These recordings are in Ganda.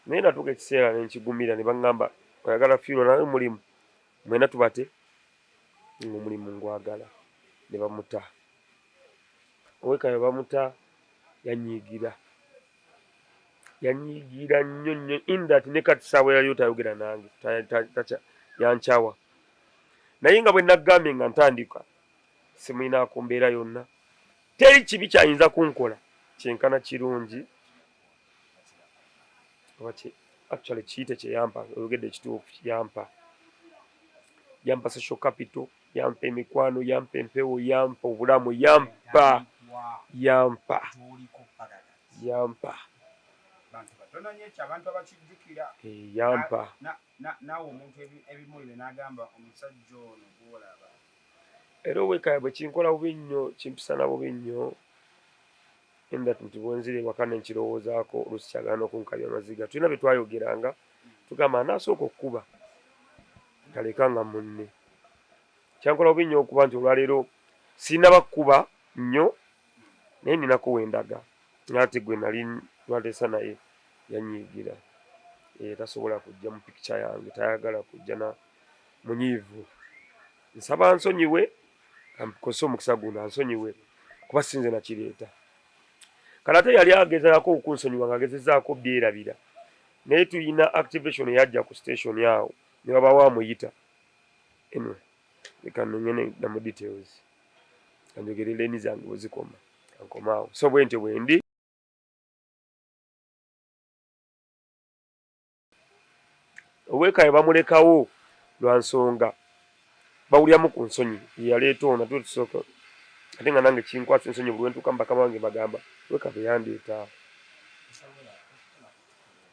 Naye natuuka ekiseera nenkigumira ne baŋŋamba oyagala fiirwa naye omulimu mwena tubate ng'omulimu ngwagala ne bamuta. Owekaya bamuta yanyiigira yanyiigira nnyo nnyo in that ne kati saawa yaliyo tayogera nange yankyawa naye nga bwe nagambye nga ntandika simulinaako mbeera yonna teri kibi kyayinza kunkola kyenkana kirungi oba ki actually kiyite kye yampa oyogedde ekituufu yampa yampa social capital yampa emikwano yampa empewo yampa obulamu yampa yampa yampa eh, yampa naawe omuntu ebimuli n'agamba omusajja ono gwolaba era owekaya bwe kinkola bubi nnyo kimpisana bubi nnyo Endat nti bwenzira ewaka nenkirowoozaako oluusi kyagala n'okunkabya amaziga. Tulina bye twayogeranga tugamba anaasooka okukuba taleka nga munne. Kyankola bubi nnyo okuba nti olwaleero sirinaba kukuba nnyo naye ninako wendaga ate gwe nali twateesa naye yanyiigira eh, tasobola kujja mu pikica yange tayagala kujja na munyiivu. Nsaba ansonyiwe kankozese omukisa guno ansonyiwe kuba sinze nakireeta. Kale ate yali agezaako okunsonyiwa ng'agezezaako byerabira naye tulina activation eyajja ku station awo ne wabawo amuyita. Anyway, leka nongene namu details kanjogere leeni zange wezikoma kankomaawo so bwentyo bwendi. Owekayo bamulekawo lwa nsonga bawuliramu ku nsonyi yeyaleeta ono ate tusooka ate nga nange kinkwasa ensonyi buli lwentuuka mu bakama bange bagamba weka bwe yandeeta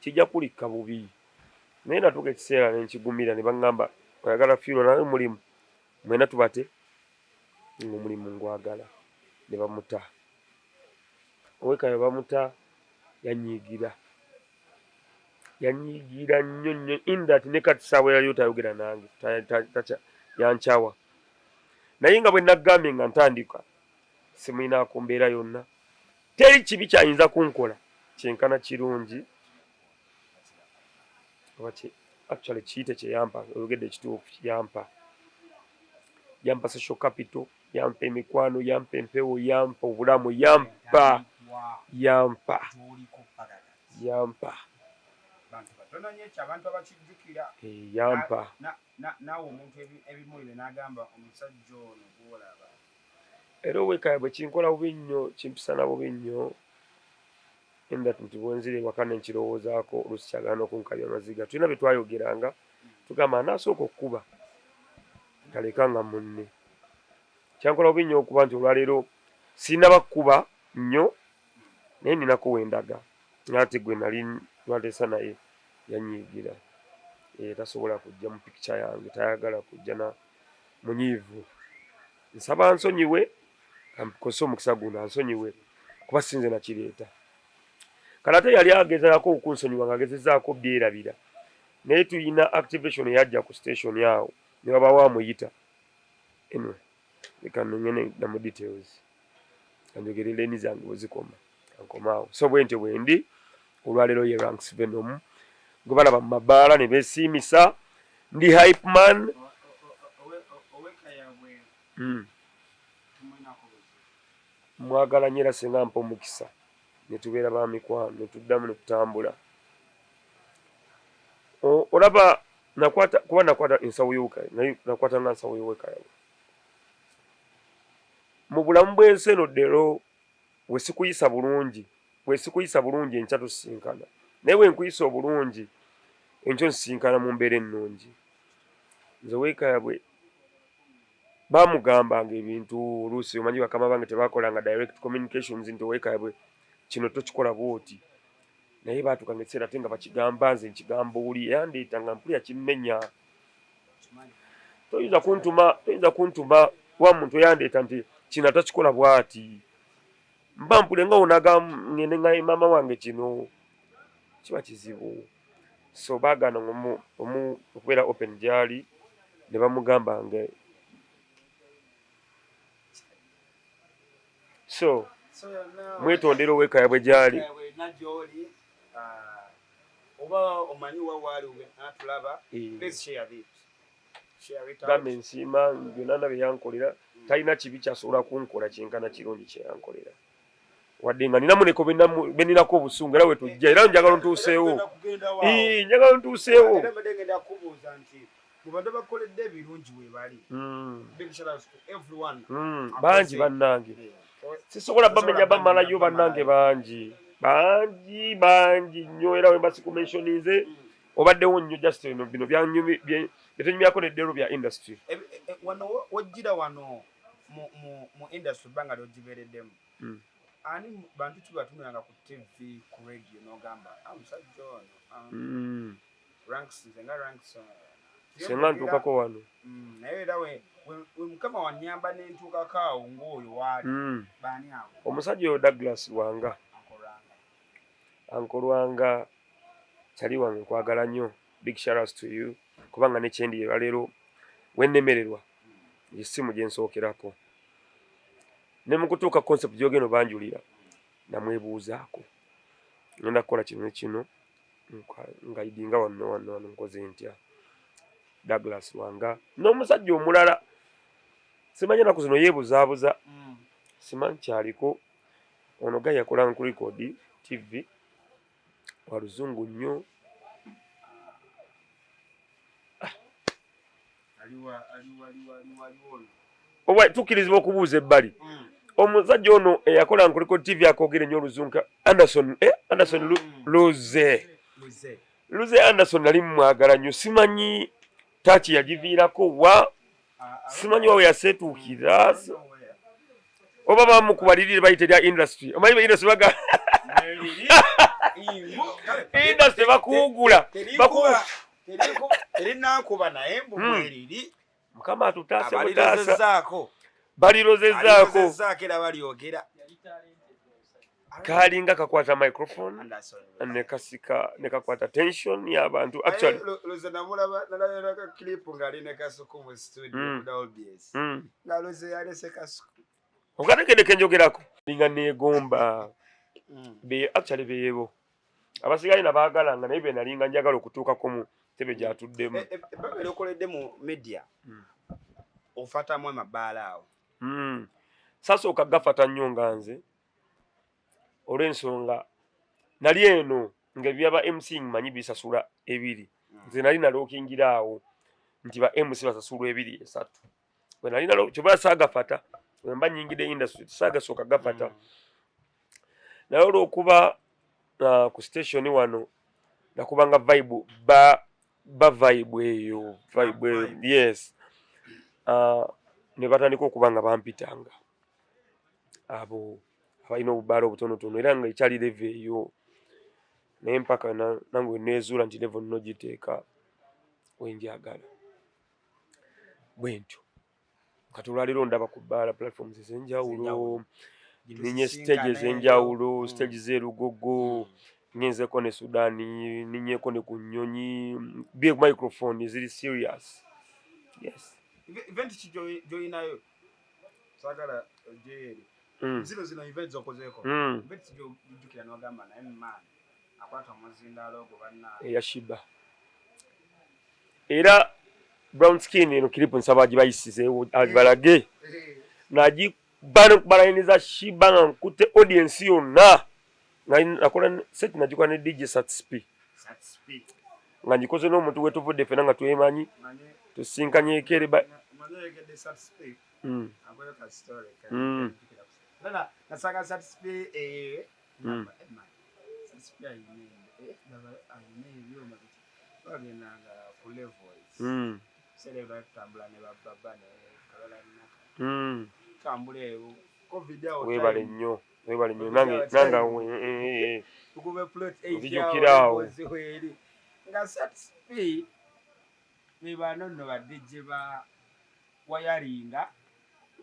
kijja kulikka bubi naye natuuka ekiseera nenkigumira ne baŋŋamba oyagala fiirwa naye omulimu mwena tubate ng'omulimu ngwagala ne bamuta owekayo bamuta yanyiigira yanyiigira nnyo nnyo in that ne kati saawa yaliyo tayogera nange yankyawa naye nga bwe nagambye nga ntandika simulinaako mbeera yonna teri kibi kyayinza kunkola kyenkana kirungi oba actually kiyite kyeyampa oyogedde ekituufu yampa yampa social capital yampa emikwano yampa empewo yampa obulamu yampa yampa yampa eh, yampa naawe omuntu ebimuli n'agamba omusajja ono gwolaba era owekaya bwe kinkola bubi nnyo kimpisana bubi nnyo endat nti bwenzira ewaka nenkirowoozaako oluusi kyagala n'okunkabya amaziga tulina bye twayogeranga tugamba anaasooka okukuba taleka nga munne kyankola bubi nnyo okuba nti olwaleero sirinaba kukuba nnyo naye ninako wendaga ate gwe nali twateesa naye yanyiigira eh, tasobola kujja mu pikica yange tayagala kujja na munyiivu nsaba nsonyiwe kankozese omukisa guno ansonyiwe kuba sinze nakireeta kale ate yali agezaako okunsonyiwa nga agezezaako byerabira naye tulina activation eyajja ku station awo ne wabawo amuyita anyway leka nongene namu details kanjogere leeni zange wezikoma kankomaawo so bwentyo bwendi olwaleero ye ranks venom gwe balaba mu mabaala ne besiimisa ndi hype man mm. Mwagala nyo era singa ampa omukisa netubeera ba mikwano netuddamu netutambula. Olaba nakwata kuba nakwata ensawo yoweka naye nakwata nga nsawo yoweka yawe. Mu bulamu bw'ensi eno dero wesikuyisa bulungi wesikuyisa bulungi enkya tusisinkana naye wenkuyisa obulungi enkyo nsisinkana mu mbeera ennungi. Nze owekayabwe Baamugambanga ebintu oluusi omanyi bakama bange tebakolanga direct communications nti owekabwe kino tokikola bwoti naye baatuukanga ekiseera ate nga bakigamba nze nkigamba oli yandeeta nga mpulira kimmenya toyinza kuntuma toyinza kuntuma wa muntu eyandeeta nti kino atakikola bwati mba mpulira nga onaga ngende nga maama wange kino kiba kizibu. So baagaana omu okubeera open gyali ne bamugamba nga so mwetondera owekaya bwe gyali. Uh, Oba omanyi wa waali natulaba. Please share this. Share it out. Gambe nsiima byonna na bye yankolera. Talina kibi kyasobola kunkola kyenkana kirungi kyeyankolera, wadde nga ninamu neko beninako obusungu. Era wetujja, era njagala ntuuseewo. Era kugenda waawo. Ii, njagala ntuuseewo. Era mbadde ngenda kubuuza nti mu bantu abakoledde ebirungi we bali. Big shout outs to everyone. Bangi bannange, sisobola bamenya bamalayo. Bannange bangi, bangi, bangi nnyo. Era wemba sikumentioninze, obaddewo nnyo. Just bino bino byetunyumyako neddero bya industry. Wano wojjira wano mu industry, ebbanga lyogibeereddemu, ani bantu ki batunulanga ku TV, ku radio, n'ogamba, "Ah, omusajja ono, ah, ranks, nze nga ranks, ah, Senga ntuukako wano. Naye era we mukama wanyamba nentuukako awo ng'oyo waali." Baani abo? Omusajja oyo Douglas Wanga. Akolanga. Ankolwanga kyali wange, nkwagala nnyo. Big shout to you, kubanga nekyendi olwaleero wennemererwa essimu gye nsookerako ne mu kutuuka concept gyogenda obanjulira, namwebuuzaako, ngenda kukola kino ne kino, ngayidinga wano wano wano, nkoze ntya? Douglas Wanga n'omusajja omulala simanyi enaku zino yeebuzaabuza. Simanyi kyaliko. Ono ga yakola ku Record TV, wa luzungu nnyo. Aliwa, aliwa, aliwa, aliwa, aliwa ono? Oba tukkirizibwa okubuuza ebbali? Omusajja ono eyakola ku Record TV, akoogera ennyo oluzungu, Anderson, Anderson Luze. Luze. Luze Anderson nali mumwagala nnyo. Simanyi taaki yagiviirako wa. Simanyi wawe yaseetuukira oba bamukubalirire bayita erya industry. Omanyi ba industry baga industry bakuwugula. Terinankuba, naye mbu mweriri. Mukama atutaase butaasa. Abalirozezaako. Balirozezaako. Balirozezaako era balyogera. Kalinga kakwata microphone Anderson. nekasika nekakwata tension y'abantu actually. Luze namulaba, nalabera ka clip ng'ali ne Kasuku mu studio ku OBS. Nga Luze yalese Kasuku. Okategedde kenjogerako, linga neegomba be actually beebo abasigaye nabaagalanga, naye be nalinga njagala okutuukako mu tebe gyatuddemu. Ebbanga lyokoledde mu media, ofatamu amabaala awo? Sasooka gafata nnyo nga nze, olw'ensonga nali eno nga ebyaba MC mmanyi bisasula ebiri. Nze nali nalookingira awo nti ba MC basasulwa ebiri esatu. Bwe nali nalo kyoba saagafata, bwe mba nyingidde industry saagasooka gafata. Naye olw'okuba ku station wano nakubanga vibe ba vibe eyo, vibe eyo, yes, ne batandika okuba nga bampitanga abo abalina obubaala obutonotono, era nga ekyali level eyo. Naye mpaka nange neezuula nti level nno giteeka wenjagala bwe ntyo. Kati olwaleero ndaba ku bbaala platforms ez'enjawulo, ninye stage ez'enjawulo, stage z'erugogo, ngenzeko ne Sudan, ninyeko ne ku nnyonyi, big microphone ziri serious, yes. Event ki gy'olinayo, saagala ogyere, zino zino event zokozeeko, event ki gyojjukira n'ogamba, "Naye man, akwata omuzindaalo ogwo banna"? Eya Shiba era brown skin. Eno clip nsaba gibayisizeewo abalage nagibalainiza Shiba nga nkutte audience yonna. Nakola set, nagikola ne DJ Satsp, nga ngikoze n'omuntu wetuvudde ffena nga twemanyi, tusinkanyeko ere. Nasanga Satsp, Satsp ayina ebyuma, bagendanga ku levels. Seera batutambula ne bababa ne Caroline Naka, tambula eyo COVID awo. Webale nnyo, webale nnyo. Nange nange tukube plot. Nzijukira awo. Nga Satsp be bano nno ba DJ ba wayaringa.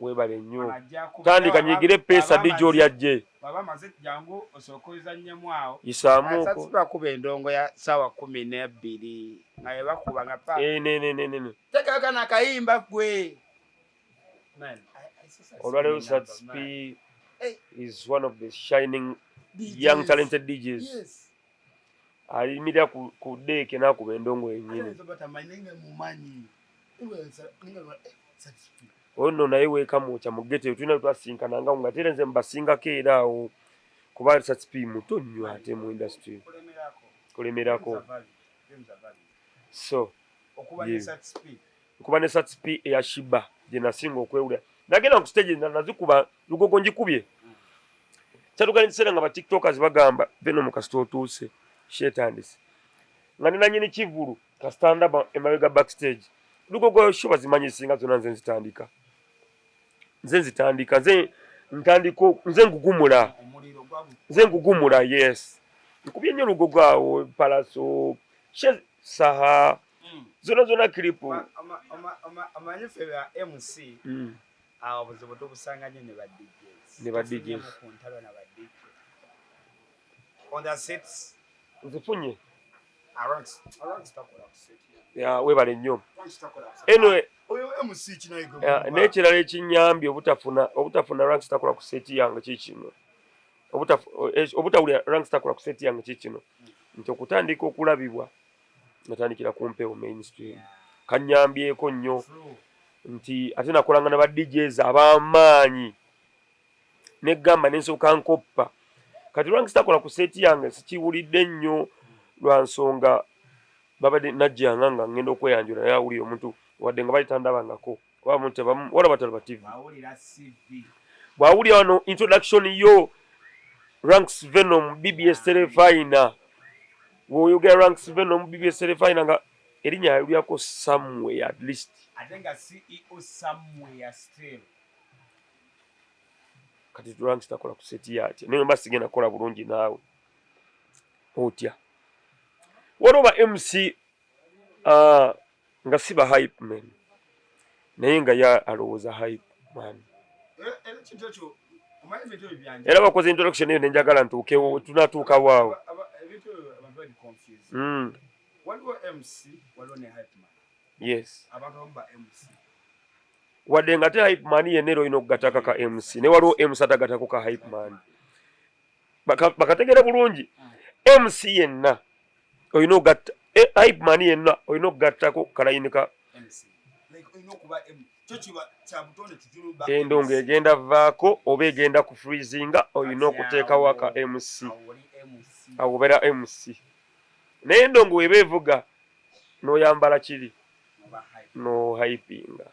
Webale nnyo. Tandika nyigire peesa DJ oli ajje. Baba amaze, jangu osooke ozannyemu awo. Yisaamuuko. Satsp bakuba endongo ya saawa 12 nga yebakuba nga pa Eh, ne ne ne ne ne. Teekayo kana akayimba gwe. Olwaleero Satsp is one of the shining young talented DJs. Yes. Ayimirira ku deeke n'akuba endongo yennyini. Oyo nno naye weekamwokya mu ghetto, tulina twasinkana nga ate nze mbasingako era awo, kuba Sat P muto nnyo ate mu industry. Kulemerako. So okuba ne Sat P eya Shiba gye nasinga okwewulira, nagenda ku stage nazikuba Lugogo ngikubye. Kyatuuka n'ekiseera nga ba TikTokers bagamba, "Venom, kasita otuuse sheetandise," nga ne nanyini kivulu kasita ndaba emabega backstage. Lugogo show bazimanyi singa zonna nze nzitandika, nze nzitandika, nze ntandika, nze ngugumula, nze ngugumula. Yes, nkubye nnyo Lugogo awo, Palaso, saha zonna zonna clip. Omanyi ffe ba MC awo obuzibu tubusanga nnyo ne ba DJs. Ne ba DJs. Ku ntalo na ba DJ on the sets. Nzifunye. Aranks takola ku set. Ya, webale nnyo. Ranks takola ku set. Anyway, oyo MC kinaye gwe. N'ekirala ekinyambye obutafuna Ranks takola ku set yange kikino, obutawulira Ranks takola ku set yange kikino nti okutandika okulabibwa natandikira ku mpewo mainstream, kanyambyeko nnyo nti ate nakolanga ne ba DJs ab'amaanyi negamba nensooka nkoppa. Kati Ranks takola ku set yange sikiwulidde nnyo lwa nsonga babadde najjanga nga ngenda okweyanjula, naye awulira omuntu wadde nga bali tandabangako, kuba omuntu wala batalaba TV. Bwawulira CV. Bw'awulira wano introduction yo, Ranks Venom BBS Terefayina, bw'oyogera Ranks Venom BBS Terefayina nga erinnya yalulyako somewhere at least. Ate nga CEO somewhere still. Kati Ranks takola ku set yatya? Naye mba sigenda kukola bulungi naawe otya? Waliwo ba MC nga si ba hype man, naye nga ye alowooza hype man. Era ekintu ekyo, omanyi ebintu ebyo byanje. Era bakoze introduction eyo nenjagala ntuukewo, tunatuukawo awo. Ebintu ebyo abantu bali confused. Waliwo MC, waliwo ne hype man. Abantu abamu ba MC. Wadde nga te hype man yenna era olina okugatako ka MC, naye waliwo MC atagatako ka hype man. Bakategere bulungi, MC yenna olina ogatta hype man yenna olina okugattako kalayini ka MC, like olina okuba M, kyo kiba kya butonde tutuluba. Endongo egenda vaako oba egenda ku freezinga, olina okuteekawo aka MC. Awo oli MC. Awo obeera MC, naye endongo weba evuga n'oyambala kiri oba hype. No hypinga.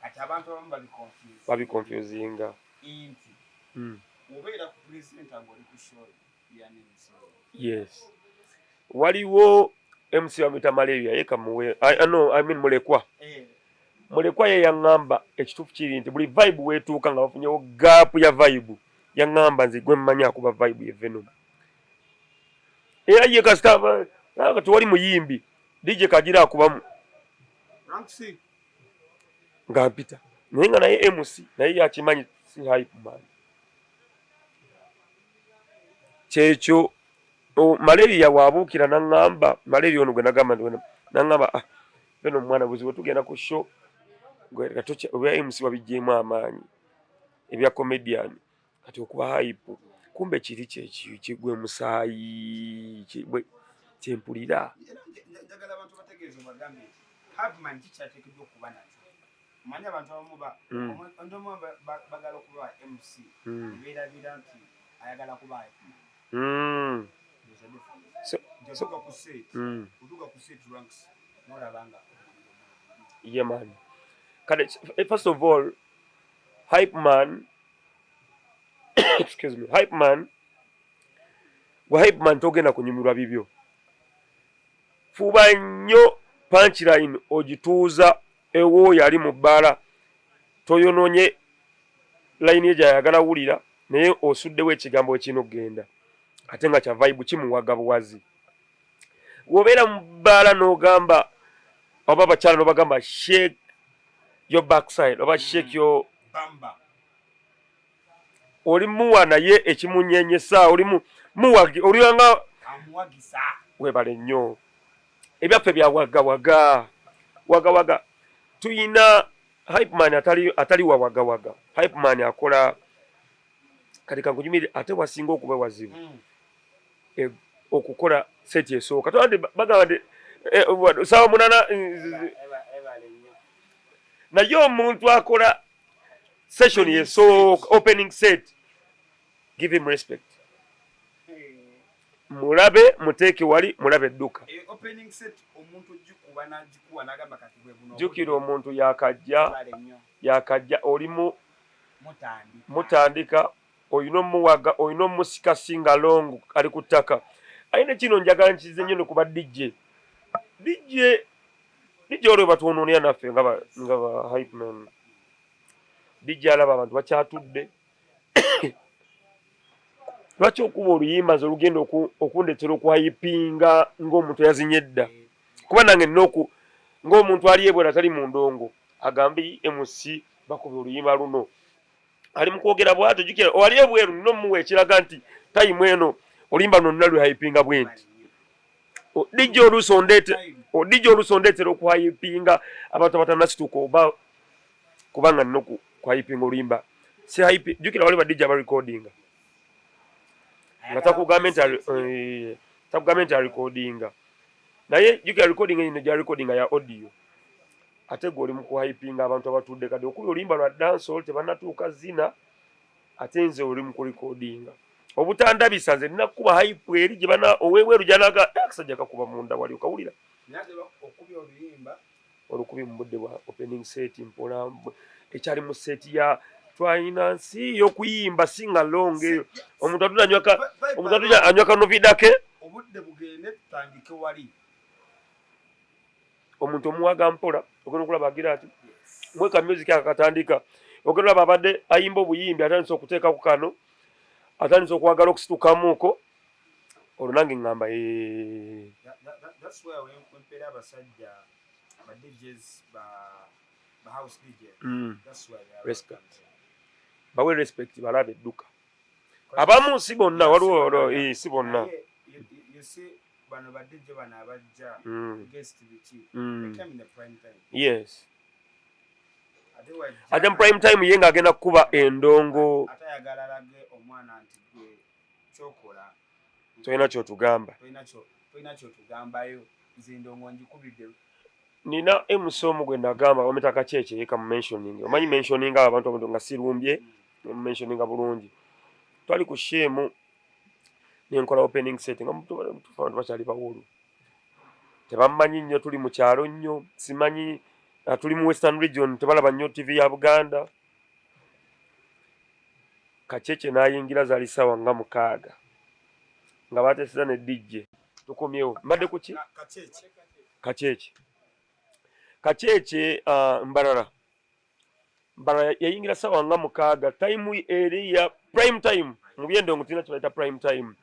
Kati abantu abamu babi confuse. Babiconfusinga. Nti obeera ku presenter ng'oli ku show ya MC. Yes, waliwo MC bamuyita Malaria, ye kamuwe, no, I mean Mulekwa. Mulekwa ye yaŋŋamba ekituufu kiri nti buli vibe weetuuka nga bafunyewo gap ya vibe, yaŋŋamba nze gwe mmanyi akuba vibe ye Venom. Era ye kasita nga tewali muyimbi, DJ kagira akubamu Ranks. Nga mpita, naye nga naye MC, naye yakimanyi si hype man. Kyekyo Malaria wabuukira naŋŋamba, Malaria ono gwe nagamba nti naŋŋamba, "Ah, Venom, omwana buzibu, tugenda ku show obya MC wabiggyemu amaanyi ebya comedian, kati okuba hype." Kumbe kiri kyekigwe musaayi kyempulira. Era njagala abantu bategeeze, obagambe nti hype man kikyateekeddwa okuba nakyo. Omanyi abantu abamu abantu abamu bagala okuba MC, ne beerabira nti ayagala kuba hype man. There's a difference. Nti otuuka ku set, otuuka ku set, Ranks, n'olaba nga Yeah man, kale first of all, hype man, excuse me, hype man, gwe hype man togenda kunyumirwa bibyo. Fuba nnyo punchline ogituuza ewooyo ali mu bbaala, toyonoonye layini ye gyayagala wulira, naye osuddewo ekigambo ekirina okugenda ate nga kya vibe kimuwaga buwazi. Bw'obeera mu bbaala n'ogamba oba abakyala n'obagamba, "Shake your backside," oba "Shake your bamba," oli muwa naye ekimunyenyesa, oli muwagi, oliyanga amuwagisa. Webale nnyo. Ebyaffe bya wagawaga wagawaga. Tuyina hypeman atali wa wagawaga. Hypeman akola kati kankunyumire, ate wasinga okuba wazibu. Okukola set esooka tolandi bagamba nti 8:00, naye omuntu akola session esooka, opening set, give him respect. Mulabe, muteeke wali, mulabe edduka. Jjukira, omuntu yakajja, yakajja, olimu mutandika, olina omuwaga, olina omusika singa long ali ku ttaka. Ayina kino njagala nkize nnyo ne kuba DJ. DJ, DJ olwo batwonoonera naffe nga ba hype man. DJ alaba abantu bakyatudde, lwaki okuba oluyimba nze olugenda okundetera okuhypinga ng'omuntu eyazinye edda? Kuba nange nina oku ng'omuntu ali ebwera atali mu ndongo agambe MC bakuba oluyimba luno, ali mu kwogera bwatyo. Jjukira wali ebweru, nina omuwa ekiraga nti time eno oluyimba luno nina luhypinga bwe nti. DJ oluusi ondeete, DJ oluusi ondeetera okuhypinga abantu abatannasituka, oba kubanga nina kuhypinga oluyimba si hype. Jjukira wali ba DJ abarecordinga nga takugambye nti arecordinga, naye jjukira recording eno gya recordinga ya audio, ate gwe oli mu kuhypinga abantu abatudde. Kati okuba oluyimba lwa dancehall, tebannatuuka zina, ate nze oli mu kurecordinga obutandabisa. Nze nina kukuba hype eri gye bana ow'ebweru gyanaga, "Eh, akasajja kakuba munda wali okawulira." Olukubi mu budde bwa opening set mpola, ekyali mu set ya twalina nsi y'okuyimba singa long eyo omuntu atudde anywa omuntu atudde anywa kanovida ke. Obudde bugende, tutandike wali. Omuntu omuwaga mpola, ogenda okulaba agira ati mweka music akatandika, ogenda olaba abadde ayimba obuyimbi atandise okuteekaku kano, atandise okwagala okusitukamuuko, olwo nange ŋŋamba, "Eh." That's where wempeera abasajja ba DJs, ba house DJ. That's where they are. Respect. Bawe respect, balabe edduka. Abamu, si bonna, waliwo si bonna. Naye, you see, bano ba DJ bano abajja guest biki, they came in the prime time. Ate wajja Ajja mu prime time ye ng'agenda kukuba endongo. Ate ayagala alage omwana nti gwe kyokola tolina kyotugamba. Tolina kyotugambayo, nze endongo ngikubidde. Nina MC omu gwe nagamba bamuyita Kakyekye, yeka mu mentioning, omanyi mentioning abo abantu abantu nga sirumbye, mentioninga bulungi. Twali ku shemu nenkola opening set nga abantu bakyali bawolu, tebammanyi nnyo, tuli mu kyalo nnyo, simanyi, tuli mu Western Region, tebalaba nnyo TV ya Buganda. Kakyekye n'ayingira, zaali ssaawa nga 6 nga bateeseza ne DJ. Tukomyewo, mbadde ku ki? Kakyekye. Kakyekye, Kakyekye, Mbarara, Mbarara yayingira ssaawa nga 6, time eri ya prime time. Mu byendongo tulina kyebayita prime time.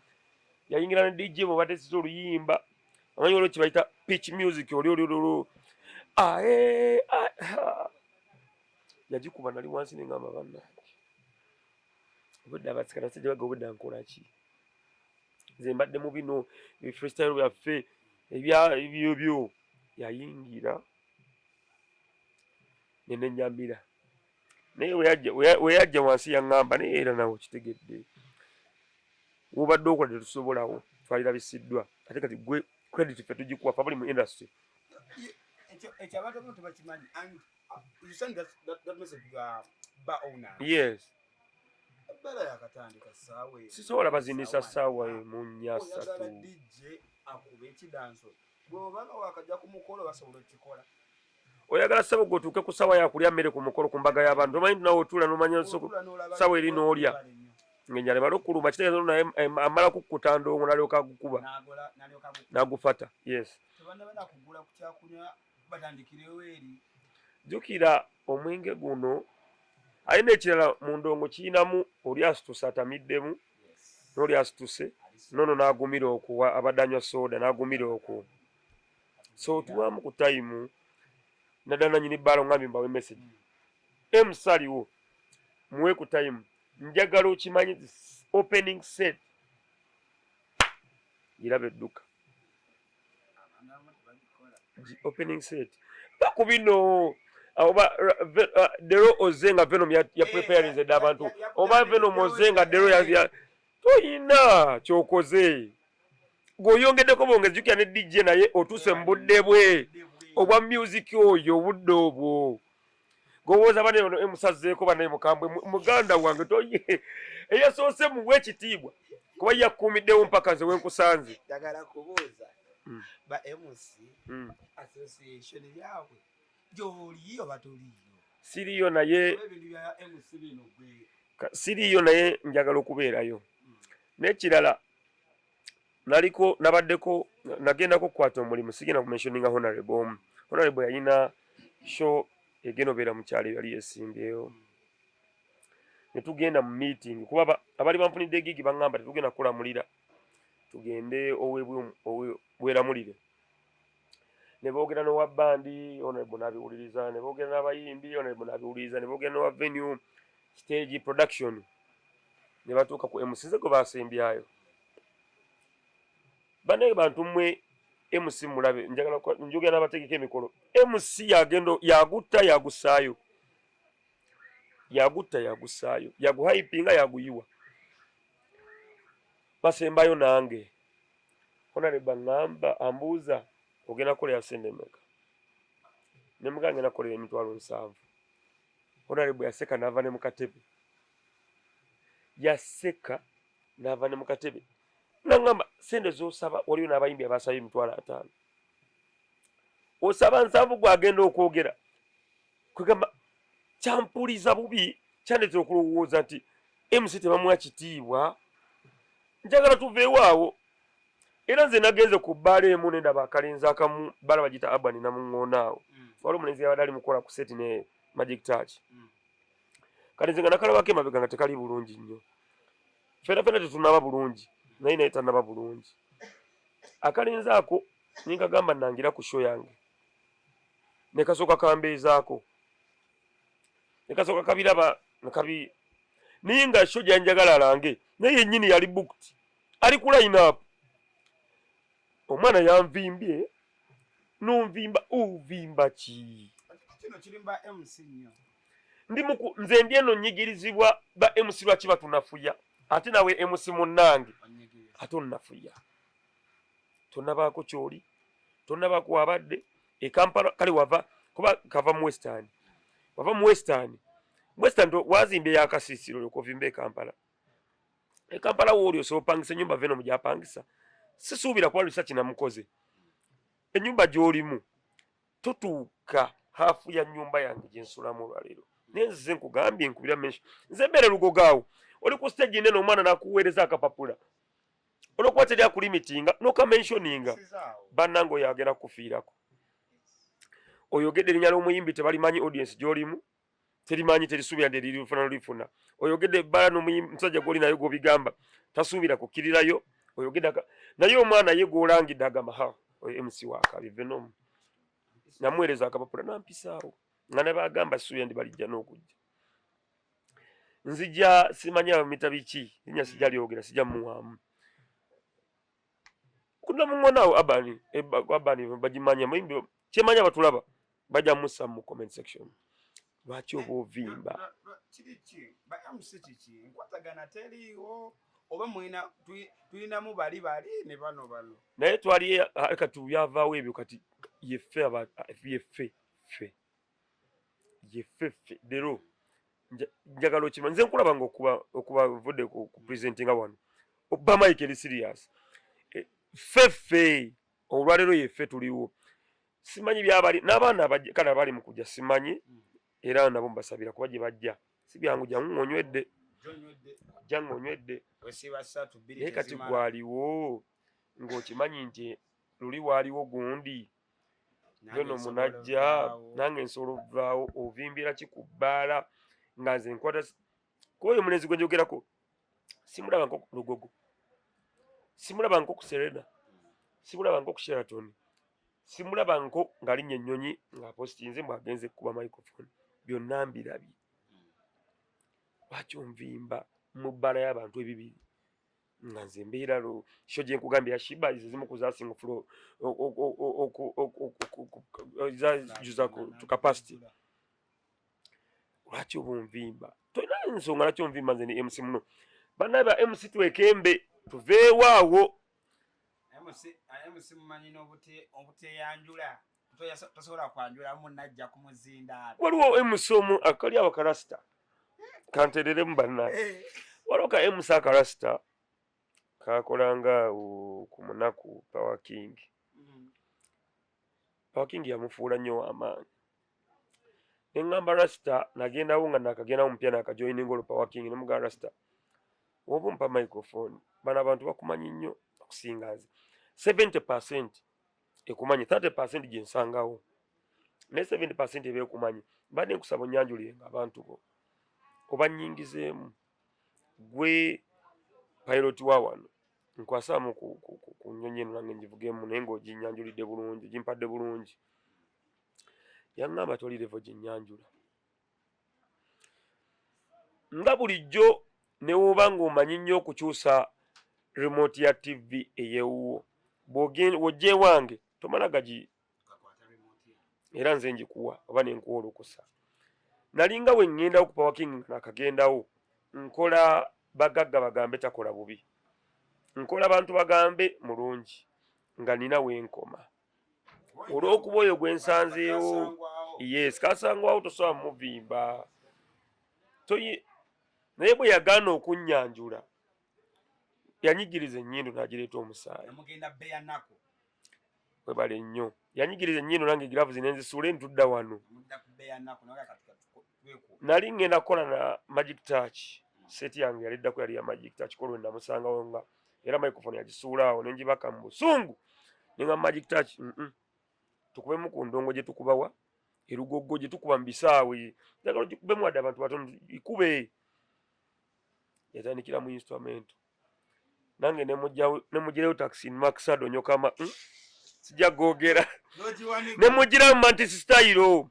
Yayingira ne DJ bwe bateeseza oluyimba, amanyi waliwo kyebayita pitch music, oli oli oli ae yagikuba, nali wansi nengamba, "Bannange, obudde abasikala basajja baga obudde nkola ki? Nze mbadde mu bino freestyle byaffe ebya ebyo byo." Yayingira nenenyambira, naye we yajja wansi yaŋŋamba, "Naye era nawe okitegedde, wobadde okola tetusobolawo, twalirabisiddwa, ate kati gwe credit ffe tugikuwa, fe abali mu industry." Ekyo abantu abamu tebakimanyi, and you send that message to bar owner. Yes. Ebbala yakatandika ssaawa emu. Sisobola bazinisa ssaawa 1, 4, Oyagala 3. DJ akuba ekidanso, bw'obanga wakajja ku mukolo basobola okukikola. Oyagala ssebo gwe otuuke ku ssaawa yakulya mmere ku mukolo, ku mbaga y'abantu, omanyi nti nawe otuula n'omanya Otuula n'olaba ssaawa eri n'olya. Webale nnyo. Ng'enjala emala okuluma, kitegeeza naye amala kukkuta ndongo n'alyoka agukuba. N'alyoka agukuba. N'agufata, yes. Tebannaba nakugula ku kyakunywa, batandikirewo eri. Jjukira omwenge guno alina ekirala mu ndongo kiyinamu, oli asituse atamiddemu n'oli asituse nono n'agumira okwo, abadde anywa soda n'agumira okwo. So otuwamu ku time, naddala nanyini bbaala ongambye mbawe message. MC aliwo muwe ku time. Njagala okimanyi nti opening set giraba edduka. Abantu abamu tebagikola. Opening set baku bino oba Dero oze nga Venom ya preparinze dda abantu, oba Venom oze nga Dero ya toyina kyokoze. Gweoyongeddeko bwongezi, jjukira ne DJ naye otuuse mu budde bwe obwa music oyo, obudde obwo gowooza bane ono emusazzeeko banaye mukambwe muganda wange toye eyasoose muwe ekitiibwa kuba yakuumiddewo mpaka nze wenkusanze. Njagala kubuuza ba MC association byabwe gy'oli oba toliiyo? Siriyo naye. Oba ebintu bya MC bino gwe Siriyo naye njagala okubeerayo. N'ekirala, naliko nabaddeko nagendako okukwata omulimu, sigenda kumentioninga honorable omu. Honorable yalina show egenda obeera mu kyalo, yali yesimbyewo, ne tugenda mu meeting kuba abali banfunidde gig baŋŋamba tetugenda kulamulira, tugende oweeramulire. Ne boogera n'owa band, honorable n'abiwuliriza, ne boogera n'abayimbi, honorable n'abiwuliriza, ne boogera n'owa venue, stage production, ne batuuka ku MC nze gwe basembyayo. Banaye bantu mmwe, MC mulabe, njagala njogera n'abategeka emikolo. MC yagenda yagutta yagusaayo, yagutta yagusaayo, yaguhypinga, yaguyiwa, basembayo nange. Honorable aŋŋamba, ambuuza, "Ogenda kukolera sente meka?" Ne mugamba, "Ngenda kukolera 70,000." Honorable yaseka n'ava ne mu katebe, yaseka n'ava ne mu katebe, naŋŋamba, "Sente z'osaba, waliyo n'abayimbi abasaba 50,000, osaba 70 gwagenda okwogera." Kwegamba kyampuliza bubi, kyandeetera okulowooza nti MC tebamuwa kitiibwa. Njagala tuveewo awo. Era nze nagenze ku bbaala emu nendaba akalenzi akamu, bbaala bagiyita Urban Namuŋŋoona awo. Waliwo omulenzi yabadde ali mukola ku set ne Magic Touch. Kalenzi nga nakalabako emabega nga tekali bulungi nnyo. Fena fena tetunaba bulungi, naye naye tanaba bulungi. Akalenzi ako ninkagamba, "Nangira ku show yange." Ne kasooka kambeezaako, ne kasooka kabiraba nekabi, naye nga show gyanjagala alange naye yennyini yali booked, ali ku line up. Omwana yanvimbye, nonvimba, ovimba ki? Kino kirimba MC nnyo. Ndi muku nze ndi eno nnyigirizibwa ba MC. Lwaki batunafuya? Ate nawe MC munnange ate onnafuya, tonabaako kyoli, tonabaako wabadde e Kampala. Kale wava kuba kava mu Western, wava mu Western, Western wazimbye yakasiisiro, olyoka ovimba e Kampala. E Kampala wooli osobola opangisa ennyumba veno mugyapangisa, sisuubira kuba research namukoze. Ennyumba gy'olimu totuuka half ya nnyumba yange gyensulamu olwaleero, naye nzize nkugambye nkubira mention. Nze mbeere Lugogaawo, oli ku stage nene, omwana nakuweereza akapapula, olwokuba teri akulimitinga nokamentioninga, bannange oyo agenda kukufiirako. Oyogedde erinnya ly'omuyimbi, tebalimanyi, audience gy'olimu terimanyi, terisuubira nti eririfuna lulifuna. Oyogedde ebbala n'omusajja gw'oli naye gw'obigamba tasuubira kukkirirayo. Oyogedde naye omwana ye gw'olangidde agamba, "Ha, oyo MC wakabi Venom, namuweereza akapapula nampisaawo." Nga ne bagamba sisuubira nti balijja n'okujja. Nzija simanyi abamita biki, linnya sijja lyogera, sijja muwaamu kunamuŋonawo abani abani bagimanya muyimbi kyemanya abatulaba bajja mussa mu comment section. Lwaki oba ovimba? Kiri ki ba MC, kiki nkwatagana teriiwo oba mwina tulinamu bali bali ne bano bano? Naye twali kati byavaawo ebyo, kati yeffe yeffe ffe yeffe ffe leero. Njagala okima nze nkulaba nga okuba vudde ku presentinga wano oba mike eri serious. Ffe ffe olwaleero yeffe tuliwo, simanyi byabali n'abaana kale abali mu kujja simanyi, era nabo mbasabira kuba gye bajja si byangu. Jangu ng'onywedde, jangu onywedde, naye kati gwaliwo ng'okimanyi nti luli waaliwo gundi yono munajja, nange nsobola okuvaawo. Ovimbira ki ku bbaala nga nze nkwata kuba oyo omulenzi gwe njogerako simulaba nko ku Lugogo, simulaba nko ku Serena, simulaba nko ku Sheraton, simulaba nko ng'alinnya ennyonyi ng'apositinze mbwagenze kukuba microphone. Byonna mbirabye. Lwaki onvimba mu bbaala y'abantu ebibiri nga nze mbeera show gye nkugambye ya Sheebah ze zimu ku zasinga fulo zajuza ku capacity? Lwaki oba onvimba? Tolina ensonga lwaki onvimba. Nze ni MC muno. Bannaye ba MC, twekembe, tuveewo awo. MC mumanyi n'obuteyanjula, tosobola kwanjulamu najja ku muzindaalo. Waliwo MC omu akali awo karasita, kantereremu bannaye. Waliwo ka MC akarasita kakolanga ku munaku Power King. Power King yamufuula nnyo amaanyi. Neŋŋamba rasita, nagendawo nga nakagendawo mupya, nakajoininga olwo Power King, nemugamba, "Rasita, oba ompa microphone, bano abantu bakumanyi nnyo okusinga nze. 70% ekumanyi, 30% gyensangawo, naye 70% eba ekumanyi. Mbadde nkusaba onnyanjulirenga abantu bo, oba nnyingizeemu gwe pilot wa wano, nkwasaamu ku nnyonyi eno, nange ngivugemu, naye ng'oginyanjulidde bulungi, ogimpadde bulungi." Yaŋŋamba, "Toli level gyenyanjula." Nga bulijjo ne woba ng'omanyi nnyo okukyusa remote ya TV eyewuwo, bw'ojja ewange tomala gagi era nze njikuwa oba nenkuwa olukusa. Nalinga we ŋŋendawo ku Power King nga nakagendawo, nkola bagagga bagambe takola bubi, nkola bantu bagambe mulungi, nga nina wenkoma olw'okuba oyo gwe nsanzeewo. Yes, kasangwawo, tosobola muvimba. Naye bwe yagaana okunnyanjula, yanyigiriza ennyindo n'agireeta omusaayi. Webale nnyo. Yanyigiriza ennyindo, nange gloves nenzisuula, ntudda wano. Nali ngenda kukola na Magic Touch. Set yange yali eddako yali ya Magic Touch. Kolwe namusangawo nga era microphone yagisuula awo, nenjibaka mu busungu, nenga Magic Touch, tukubemu ku ndongo gye tukubawa erugogo, gye tukuba mu bisaawe, njagala ogikubemu wadde abantu batono, ikube. Yatandikira mu instrument, nange nemugirayo taxi maxado nyokama, Sijja googera, nemugiramu mantis style,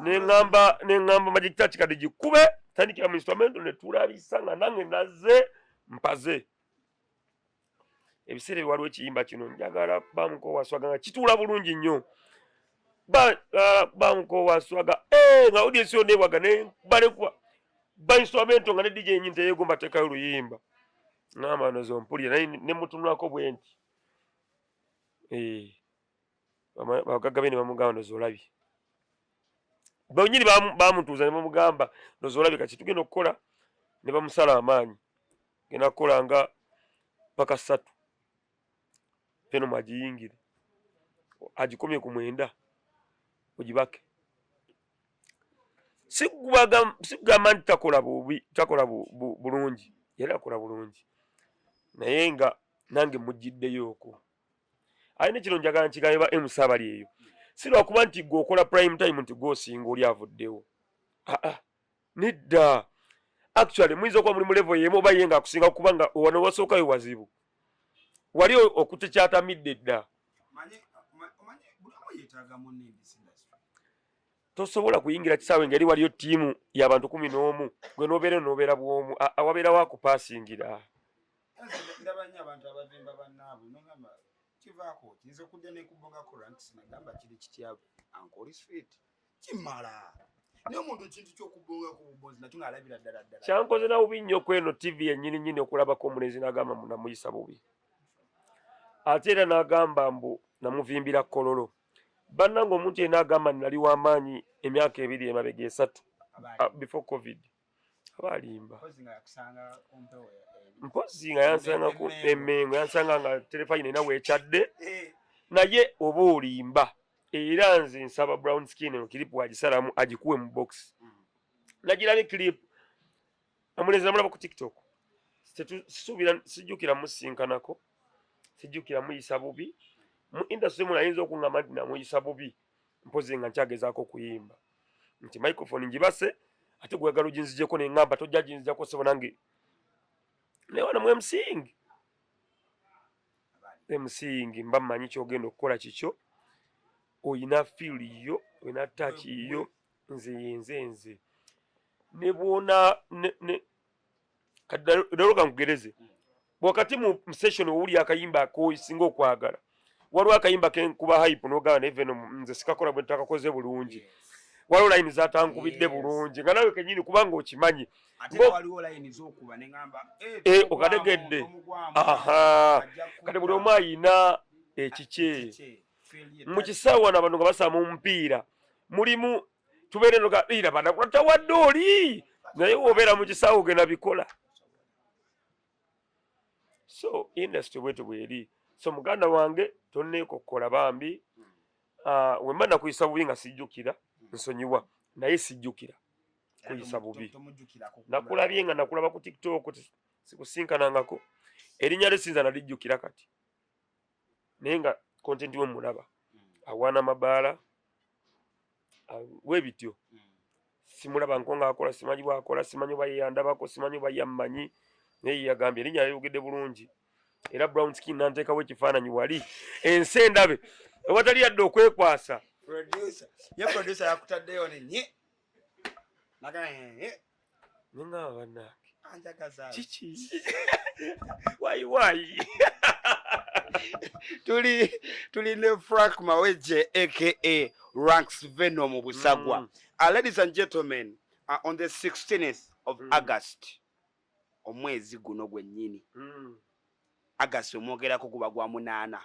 neŋŋamba Magic Touch, "Kati gikube, tandikira mu instrument." Netulabisa nga nange naze mpaze ebiseera ebyo. Waliwo ekiyimba kino, njagala bamuko waswaga, nga kituula bulungi nnyo. Bamuko waswaga, eh, nga audience yonna ebwaga, nebalekuba ba instrument, nga ne DJ yenyini teyegomba teekayo luyimba. Ngamba nozo mpulira, naye nemutunulako bwe nti, eh, bagagga be ne bamugamba, "Nozo olabye." Bonyini bamutuuza ne bamugamba, "Nozo olabye, kati tugenda okukola." Ne bamusala amaanyi, genda kukola nga paka 3, peno agiyingire, agikomye ku 9, ogibake. Sikugamba nti takola bubi, takola bulungi, yali akola bulungi, naye nga nange mugiddeyo okwo. Alina kino njagala nkigambe ba MC abali eyo, si lwakuba nti gwe okola prime time nti gwe osinga oli avuddewo. Aa, nedda. Actually muyinza okuba muli mu level yemu, oba ye nga akusinga, kubanga wano wasookayo wazibu, wali okutekyatamidde dda. Tosobola kuyingira kisaawe ngeri waliyo ttiimu y'abantu 11, gwe nobeera nobeera bwomu, wabeerawo akupaasingira. Ndaba nnyo abantu abavimba bannaabwe, nogamba kivaako kiyinza okujja nekubongako ranks, nagamba kiri kitya, ankoli sweet kimala, naye omuntu ekintu kyokubongako bubonzi nakyo ng'alabira ddala ddala. Kyankoze na bubi nnyo kweno TV yennyini nnyini okulabako omulenzi n'agamba mbu namuyisa bubi, ate era n'agamba mbu namuvimbira kololo. Bannange, omuntu yenna agamba nali w'amaanyi emyaka 2 emabega, 3, before COVID, aba alimba. Mpozi nga yansanga ku Emmengo, yansanga nga terefayina erina weekyadde, naye oba olimba. Era nze nsaba Brown Skin eno clip wagisalamu agikuwe mu box. Nagirabye clip, omulenzi namulaba ku TikTok. Sisuubira, sijjukira musinkanako, sijjukira muyisa bubi. Mu industry muno ayinza okuŋŋamba nti namuyisa bubi, mpozi nga nkyagezaako okuyimba nti microphone ngibase, ate gweyagala oginzijeko, neŋŋamba tojja ginzijako sebo nange. Naye wano mu MCing, MCing mba mmanyi kyogenda okukola kikyo, oyina feel yo, oyina touch yo. Nze yenze nze ne bwona kati ddala kankugereze, bwakati mu session owuli akayimba akosinga okwagala, waliwo akayimba kenkuba hype nogamba, "Naye Venom, nze sikakola bwe ntakakoze bulungi." Waliwo line zatankubidde bulungi, nga nawe kenyini kubanga okimanyi. Okategedde. Aha, kati buli omu ayina Ekikye mu kisaawe wano abantu nga basama omupiira, mulimu tubeere nogaira banakutawadde oli, naye wobeera mu kisaawe ogenda bikola. So industry bwetu bweri. So muganda wange, tonneekokkola bambi. Wemba nakuyisa bubi nga sijjukira, nsonyiwa, naye sijjukira kuyisa bubi. Nakulabye nga nakulaba ku TikTok, sikusinkanangako. Erinnya lyo sinza nalijjukira kati, naye nga content we mulaba awaana mabaala webityo. Simulaba nko ngaakola, simanyi bwakola, simanyi oba yeyandabako, simanyi oba yammanyi, naye yagambye erinnya yayogedde bulungi. Era brown skin nanteekawo ekifaananyi wali ensi endabe ewatali yadde okwekwasa. Ye producer yakutaddeyo nenye. Nengamba, bannange, kiki? Wayi wayi. Tuli ne Frank Mawejje aka Ranks Venom Busagwa. Ladies and gentlemen, on the 16th of August, omwezi guno gwennyini, August omwogerako guba gwa 8.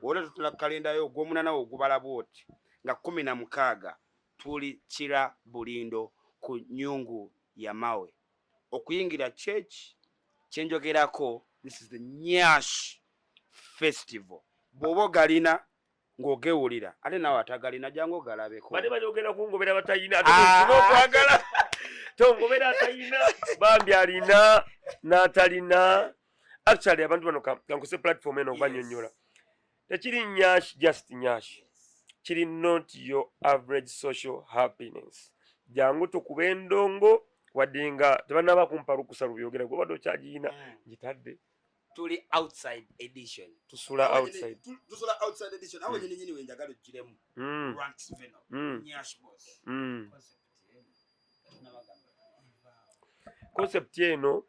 Olwo tutula kalenda yo ogw'omunaana ogubala bwoti nga 16, tuli Kira Bulindo ku nyungu ya mawe okuyingira church kyenjogerako. This is the Nyash Festival. Bw'oba ogalina ng'ogewulira, ate naawe atagalina jangu ogalabeko. Bane banyogera kungobera batayina, ate okwagala tongobera atayina. Bambi, alina n'atalina. Actually, abantu bano kankose platform eno okubanyonyola. Tekiri nyash, just nyash. Kiri not your average social happiness. Jangu tukuba endongo, wadde nga tebanaba kumpa lukusa lubyogera, gwebadde okyagiyina. Ngitadde. Tuli outside edition. Tusula outside. Tusula outside edition awo nyini nyini wenjagala ogiremu. Ranks Venom, Nyash Boss. Concept eno,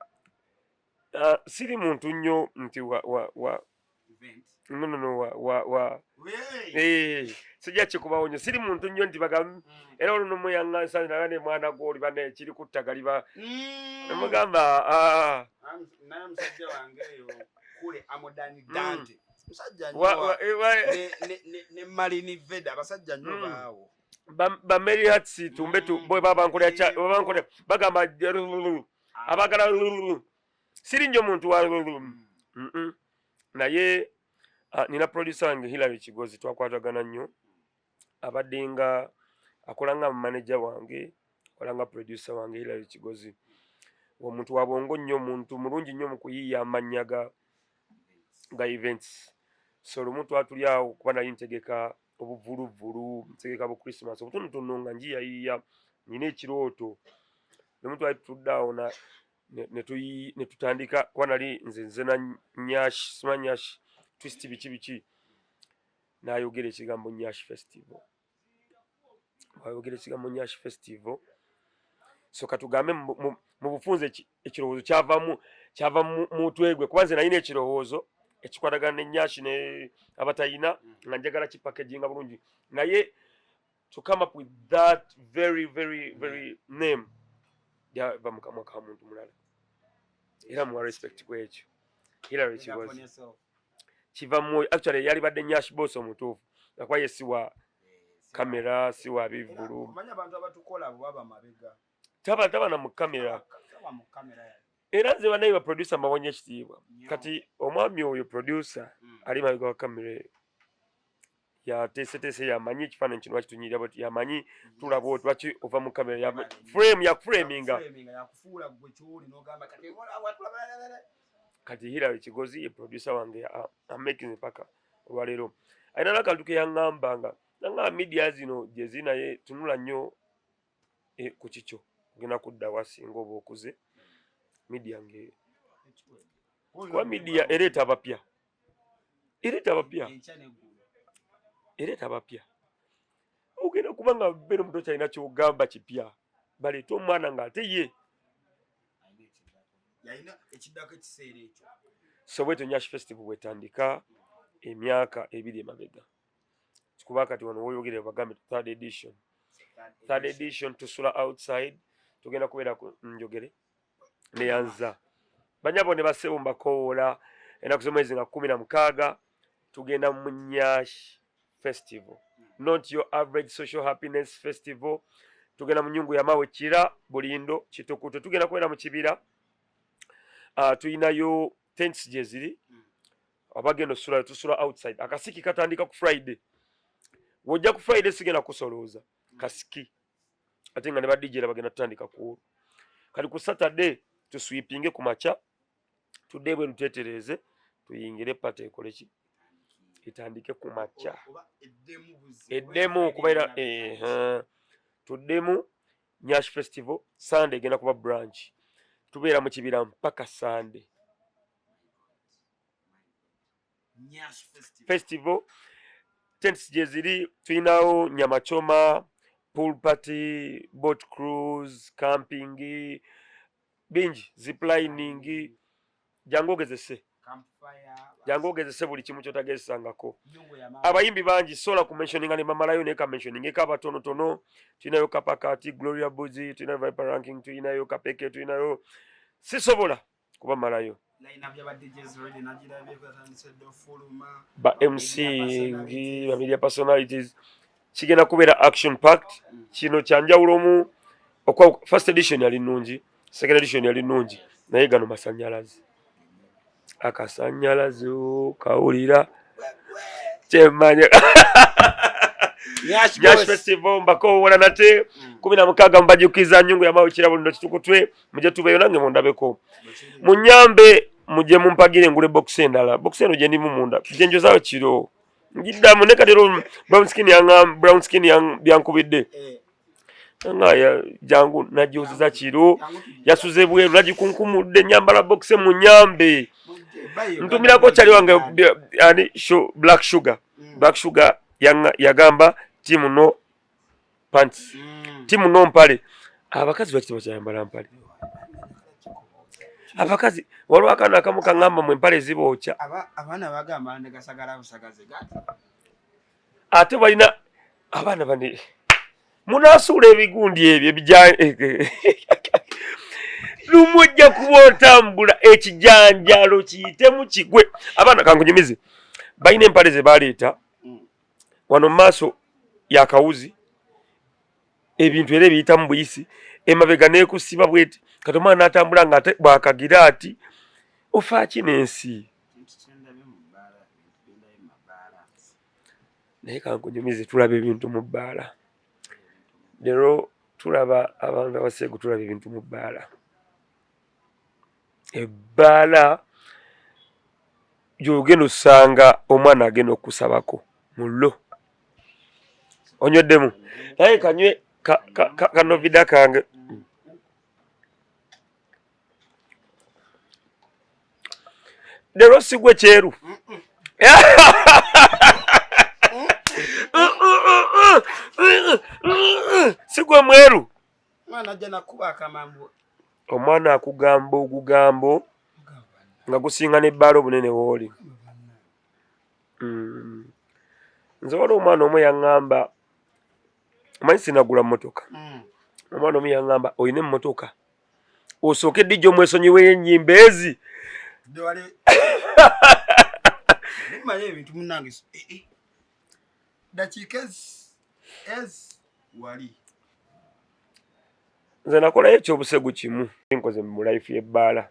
siri muntu nnyo nti wa no, no, no, wa sijja kikubawo nnyo. Siri muntu nnyo nti baga era olwo nomuyaŋŋansa ne mwana gwoli bane kiri kuttaga liba nemugamba, ah. Naye musajja wange eyo kule amodani Dante musajja ne Malini Veda, abasajja nnyo baawo. Ba Mary Hats tumbe tu bwe baba nkolera baba nkolera bagamba abagala. Siri nnyo muntu wa naye nina producer wange Hillary Kigozi, twakwatagana nnyo. Abadde nga akola nga manager wange, akola nga producer wange. Hillary Kigozi omuntu wa bwongo nnyo, omuntu mulungi nnyo mu kuyiiya amannya ga events. So lumu twatuli awo, kuba nali ntegeka obuvuluvulu, ntegeka bu Christmas obutonotono nga njiyayiya, nina ekirooto. Lumu twali tutudde awo ne tutandika, kuba nali nze na nyash, sima nyash twist, biki biki, n'ayogera ekigambo Nyash Festival. Ayogera ekigambo Nyash Festival. So katugambe mu bufunze ekirowoozo kyavamu, kyava mu mutwe gwe, kuba nze nalina ekirowoozo ekikwatagana ne nyash ne abatayina, nga njagala kipackaginga bulungi, naye to come up with that very very very name byava mu kamwa ka muntu mulala, era muwa respect ku ekyo. Hillary Kigozi kiva mu, actually yali badde Nyash Boss omutuufu, akuba ye si wa kamera, si wa bivulu. Omanyi abantu abatukola abo baba mabega. Taba na mu kamera. Taba mu kamera. Era nze banaye ba producer mbawonye ekitiibwa. Kati omwami oyo producer ali mabega wa kamera eyo yateeseteese, yamanyi ekifaananyi kino lwaki tunyirira bweti, yamanyi tulaba oti lwaki ova mu kamera frame yakuframinga. Framinga, yakufuula gwe kyoli n'ogamba kati Kati Hillary Kigozi ye producer wange amaking paka olwaleero. Alina n'akantu ke yaŋŋamba, nga nanga media zino gye ziri, naye tunula nnyo ku kikyo, ogenda kudda wasinga oba okuze media nge, kuba media ereeta abapya, ereeta abapya. Enkya n'eggulo. Ereeta abapya. Ogenda kuba nga beera omuntu okyalina kyogamba kipya, baleete omwana ng'ate ye Alina ekiddako, yalina ekiddako ekiseera ekyo. So bwetyo Nyash Festival bwetandika emyaka 2 emabega, kuba kati wano woyogere bagambe third edition. Third edition, tusula outside, tugenda kubeera ku njogere neyanza. Banyabo ne basebo, mbakowoola ennaku z'omwezi nga 16. Tugenda mu Nyash Festival, not your average social happiness festival. Tugenda mu nyungu yamawe Kira, Bulindo, Kitukutu. Tugenda kubeera mu kibira. Tulinayo tents gye ziri, abagenda osulayo tusula outside. Akasiki katandika ku Friday. Wojja ku Friday sigenda kusolooza kasiki, ate nga ne ba DJ bagenda tutandika ku olwo. Kati ku Saturday tuswipinge ku makya, tudde ebweru twetereeze, tuyingire party ekole ki, etandike ku makya. Eddemu kubeera tuddemu Nyash Festival. Sunday egenda kuba brunch, tubeera mu kibira mpaka Sunday. Festival tents gye ziri, tulinawo nyama choma, pool party, boat cruise, camping, bingi, ziplining. Jangu ogezese, jangu ogezese buli kimu kyotagezesangako. Abayimbi bangi sola ku mentioninga ne mamalayo, naye ka mentioningeko abatonotono. Tulinayo Kapakati, Gloria Buzi, tulinayo Viper Ranking, tulinayo Kapeke, tulinayo, sisobola kubamalayo. Ba MCing, ba media personalities. Kigenda kubeera action packed. Kino kyanjawulo mu okwa first edition yali nnungi, second edition yali nnungi, naye gano masanyalaze, akasanyalaze kawulira kyemmanya. Nyash Festival, mbakowoola nate 16, mbajukiza nyungu yamawe Kira, Bulindo, Kitukutwe. Mujje tubeeyo nange mundabeko, munyambe, mujje mumpagire ngule box endala. Box eno gye ndimu munda gye njozaayo kiro ngiddamu, ne kati era brown skin yanga, brown skin byankubidde nga jangu najozeza kiro, yasuze bweru, nagikunkumudde. Nyambala box, munyambe. Ntumirako kyali wange ani, Black Sugar. Black Sugar yagamba team no pants, team no mpale. Abakazi lwaki tebakyayambala mpale? Abakazi, waliwo akaana akamu kaŋŋamba mu empale zibookya. Abaana bagamba negasagala busagaze gati. Ate balina abaana bane munaasuula ebigundi ebyo ebija lumu ojja kuba otambula ekijanjalo kiyitemu kigwe. Abaana kankunyumize, balina empale ze baleeta wano mu maaso yakawuzi, ebintu era ebiyitamu buyisi, emabega nekusiba bweti. Kati omwana n'atambula nga ate bwakagira ati ofaaki n'ensi. Naye kankunyumize, tulaba ebintu mu bbaala leero, tulaba abantu abaseegu, tulaba ebintu mu bbaala. Ebbaala gy'ogenda osanga omwana agenda okusabako mullo onyweddemu, naye kanywe kanovida kange. Leero sigwe kyeru, sigwe mweru. Mwana ajja nakuba akamambo. Omwana akugamba ogugambo nga gusinga n'ebbaala obunene wooli. Nze waliwo omwana omu yaŋŋamba, omanyi sinagula mmotoka. Omwana omu yaŋŋamba, olina emmotoka, osooke DJ omwesonyiweyo ennyimba ezi. Manye ebintu munange, dakiika ezi wali. Nze nakolayo ekyobusegu kimu nkoze mu life y'ebbaala.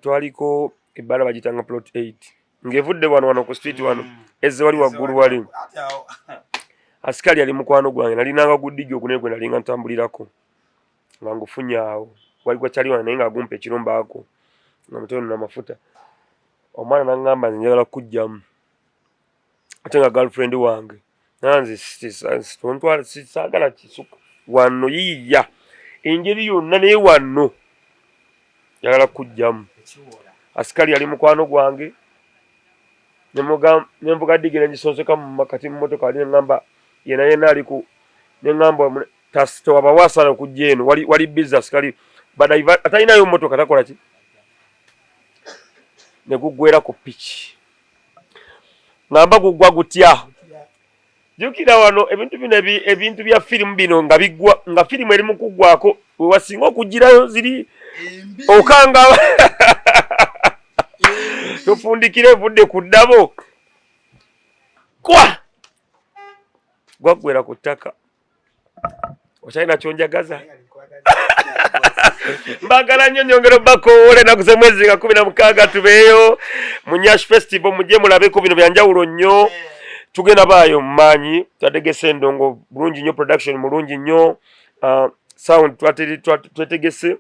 Twaliko ebbaala bagitanga Plot 8, ng'evudde wano wano ku street wano, ezze wali waggulu wali. Asikali yali mukwano gwange, nalinanga gu DJ ogunene gwe nalinga ntambulirako nga ngufunye awo, wali gwakyali wano, naye ng'agumpa ekiro mbaako nga mutono namafuta. Omwana naŋŋamba, nze njagala kukugjamu, ate nga girlfriend wange nanze tontwala, saagala kisuka wano, yiiya engeri yonna, naye wano njagala kukugjamu. Asikali yali mukwano gwange, nenvuga DJ nengisonseka kati mu motoka ali, neŋŋamba yena yena ali ku, neŋŋamba tewabawo asala okujja eno, wali, wali busy. Asikali atalinayo motoka takola ki, ne guggwera ku piki. Ŋŋamba guggwa gutya? Jjukira wano ebintu bino, ebintu bya firimu bino nga biggwa, nga firimu eri mu kuggwako, we wasinga okugirayo ziri okanga. Tufundikire evudde ku ddabo kwa gwaggwera ku ttaka. Okyalina kyonjagaza? Mbagala nnyo, nyongera obakowoola ennaku z'emwezi nga 16 tubeeyo mu Nyash Festival, mujje mulabeko bino byanjawulo nnyo. Tugenda baayo mu maanyi, twategese endongo bulungi nnyo, production mulungi nnyo, sound twetegese,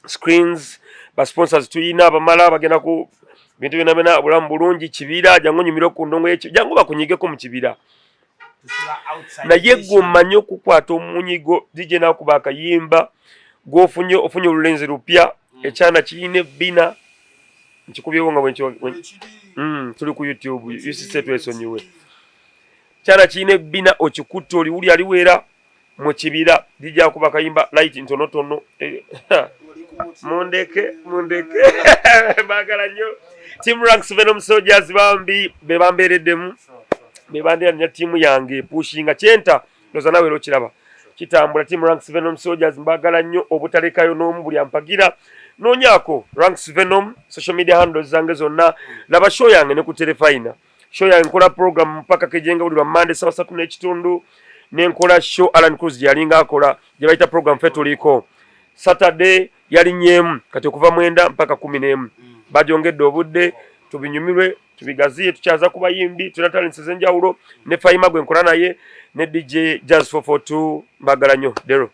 screens, ba sponsors tuyina abamala bagenda ku bintu byonna byonna, obulamu bulungi, kibira. Jangu onyumire ku ndongo y'eki, jangu bakunyigeko mu kibira. Naye gwe omanyi okukwata omunyigo, DJ nakuba akayimba gwofunye, ofunye olulenzi lupya, ekyana kiyina ebbina, nkikubyewo nga tuli ku YouTube UCC, twesonyiwe. Kyana kiyina ebbina, okikutte, oliwuli aliweera mu kibira, DJ akuba akayimba light ntonotono. Mundeke, mundeke, baagala nnyo Team Ranks Venom Soldiers, bambi be bambeereddemu, be bandeeranya ttiimu yange pushinga kyenta ndoza nawe era okiraba kitambula. Team Ranks Venom Soldiers, mbagala nnyo obutalekayo n'omu, buli ampagira noonyaako Ranks Venom, social media handles zange zonna. Laba show yange ne ku Terefayina, show yange nkola program mpaka kejenga buli lwa Mande sawa 3:30, nenkola show Alan Cruz gye yalinga akola gye bayita program fe tuliko. Saturday yalinyeemu kati okuva 9 mpaka 11, bagyongedde obudde tubinyumirwe, tubigaziye, tukyaza ku bayimbi, tulina talents ez'enjawulo ne Faima gwe nkola naye ne DJ Jazz 442. Mbagala nnyo, Dero.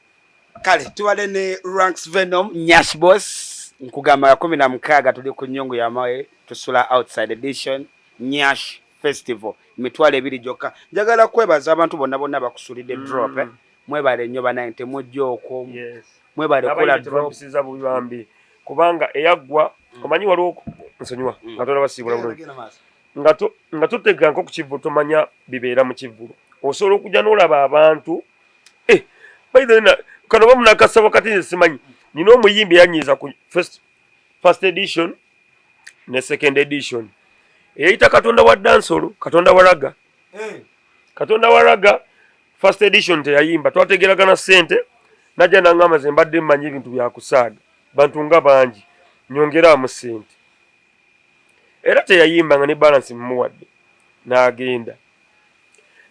Kale tubadde ne Ranks Venom Nyash Boss. Nkugamba ya 16 tuli ku nyungu yamawe, tusula outside edition, Nyash Festival, 20,000 gyokka. Njagala kwebaza abantu bonna bonna bakusulidde drop, eh? Mwebale nnyo banaye, temujja okwo. Mwebale kola drop. Tebampisizza bubi bambi, kubanga eyaggwa omanyi waliwo nsonyiwa nga tona basiibula bulungi nga totega nko ku kivvulu, tomanya bibeera mu kivvulu, osobola okujja n'olaba abantu. Eh, by the way, kano bamunakasaba kati nze simanyi, nina omuyimbi eyanyiiza ku first edition ne second edition, eyayita Katonda wa dancehall Katonda wa ragga. Katonda wa ragga, first edition teyayimba, twategeragana ssente, najja nangamba, "Ze mbadde mmanyi ebintu byakusaaga bantu nga bangi, nyongeramu ssente." Era teyayimba nga ne balance mumuwadde n'agenda.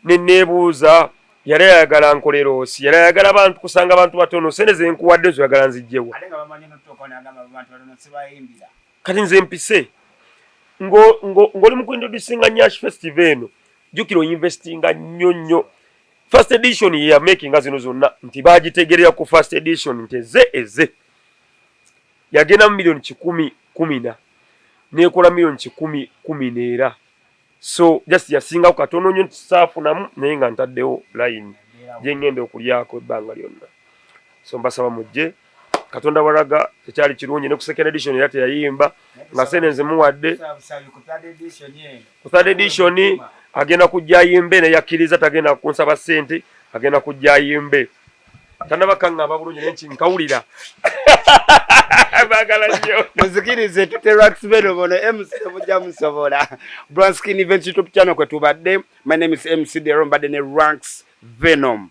Neneebuuza, yali ayagala nkolera osi, yali ayagala bantu kusanga bantu batono, sente zenkuwadde zoyagala nzijjewa? Ate nga bamanyi notuuka nagamba abantu batono sibayimbira. Kati nze mpise ng'oli mu kuintroducinga Nyash Festival eno, jjukira oinvestinga nnyo nnyo. First edition ye yamakinga zino zonna nti bagitegerera ku first edition nti eze yagenda mu 114,000, nekola 114,000, so just yasingako katono nnyo nti saafunamu, naye nga ntaddewo line gye ngenda okulyako ebbanga lyonna. So mbasaba mujje. Katonda walaga tekyali kirungi ne ku second edition era teyayimba nga sente nzimuwadde. Ku third edition eno. Ku third edition agenda kujja ayimbe, naye yakkiriza tagenda kunsaba ssente, agenda kujja ayimbe. Tanaba kaŋŋamba bulungi, naye nki nkawulira. Baagala nnyo. Muzikirize tute Ranks Venom ono MC temujja musobola. Branskin Events YouTube channel kwe tubadde. My name is MC Dero, mbadde ne Ranks Venom.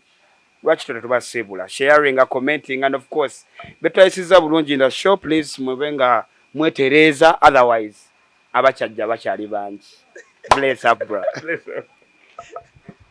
Lwaki tota tubasiibula, sharing, commenting and of course betwayisizza bulungi in the show. Please mwebe nga mwetereeza, otherwise abakyajja bakyali bangi. Bless up, bro. Bless up.